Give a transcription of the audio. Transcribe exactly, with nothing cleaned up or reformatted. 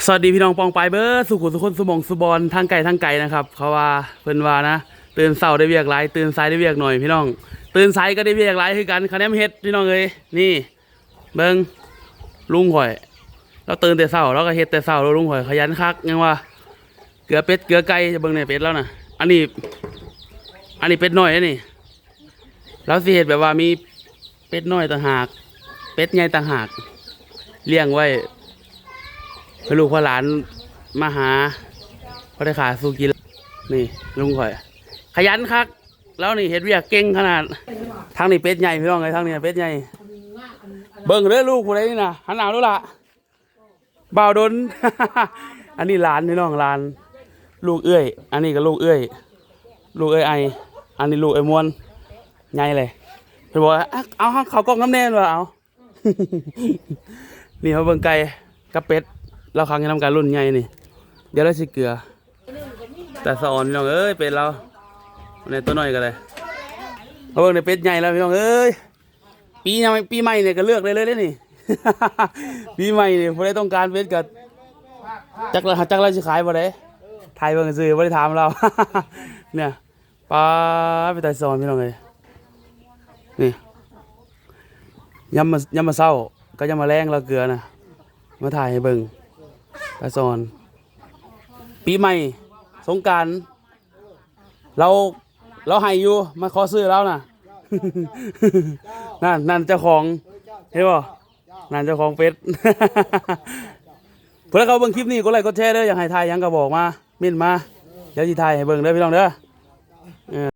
สวัสดีพี่น้องปองปายเบิดสู่ผู้สู่คนสู่หม่องสู่บ่อนทางไกลทางไกลนะครับ เขาว่าเพิ่นว่านะ ตื่นเช้าได้เวียกหลาย ตื่นสายได้เวียกหน่อยพี่น้อง ตื่นสายก็ได้เวียกหลายคือกัน คะแนนเฮ็ดพี่น้องเอ้ย นี่ เบิ่ง ลุงข่อย เราตื่นแต่เช้า เราก็เฮ็ดแต่เช้า แล้วลุงข่อยขยันคัก ยังว่า เกลือเป็ด เกลือไก่ จะเบิ่งในเป็ดแล้วนะ อันนี้ อันนี้เป็ดน้อยอันนี้ เราสิเฮ็ดแบบว่ามีเป็ดน้อยต่างหาก เป็ดใหญ่ต่างหาก เลี้ยงไว้ ให้ลูกให้หลานมาหา พอได้ขาสู่กิน นี่ลุงข่อย ขยันคัก แล้วนี่เฮ็ดเวียกเก่งขนาด ทางนี้เป็ดใหญ่พี่น้องเอ้ย ทางนี้เป็ดใหญ่ เบิ่งเด้อลูกผู้ใดนี่นะ หันหน้าดูล่ะ บ่าวดน อันนี้หลานพี่น้องหลาน ลูกเอื้อย อันนี้ก็ลูกเอื้อย ลูกเอื้อยไอ อันนี้ลูกไอ้มวน ใหญ่เลย เพิ่นบอกว่า อ่ะ เอา เอาเข้ากล้องนำแน่ว่าเอา นี่มาเบิ่งไก่กับเป็ด เราขังอยู่นำกันรุ่นใหญ่นี่ เดี๋ยวเราสิเกลือ แต่สะออนพี่น้องเอ้ย เป็ดเรา เนี่ยตัวน้อยก็เลย มาเบิ่งในเป็ดใหญ่แล้วพี่น้องเอ้ย ปีใหม่ ปีใหม่เนี่ยก็เลือกได้เลยเด้นี่ ปีใหม่เนี่ยผู้ใดต้องการเป็ดก็ จักละ จักละสิขายบ่ได้ ถ่ายเบิ่งซื่อ บ่ได้ถามเรา เนี่ย ปาด ไปแต่สะออนพี่น้องเอ้ย นี่ ยามมา ยามมาเช้า ก็ยามมาแลงเราเกลือนะ มาถ่ายให้เบิ่ง แต่สะออน ปีใหม่ สงกรานต์ เรา เราให้อยู่ มาขอซื้อเราน่ะ นั่น นั่นเจ้าของ เห็นบ่ นั่นเจ้าของเป็ด เพื่อเขาเบิ่งคลิปนี้ กดไลค์กดแชร์เด้อ อยากให้ถ่ายหยังก็บอกมา เม้นมา เดี๋ยวสิถ่ายให้เบิ่งเด้อพี่น้องเด้อ เออ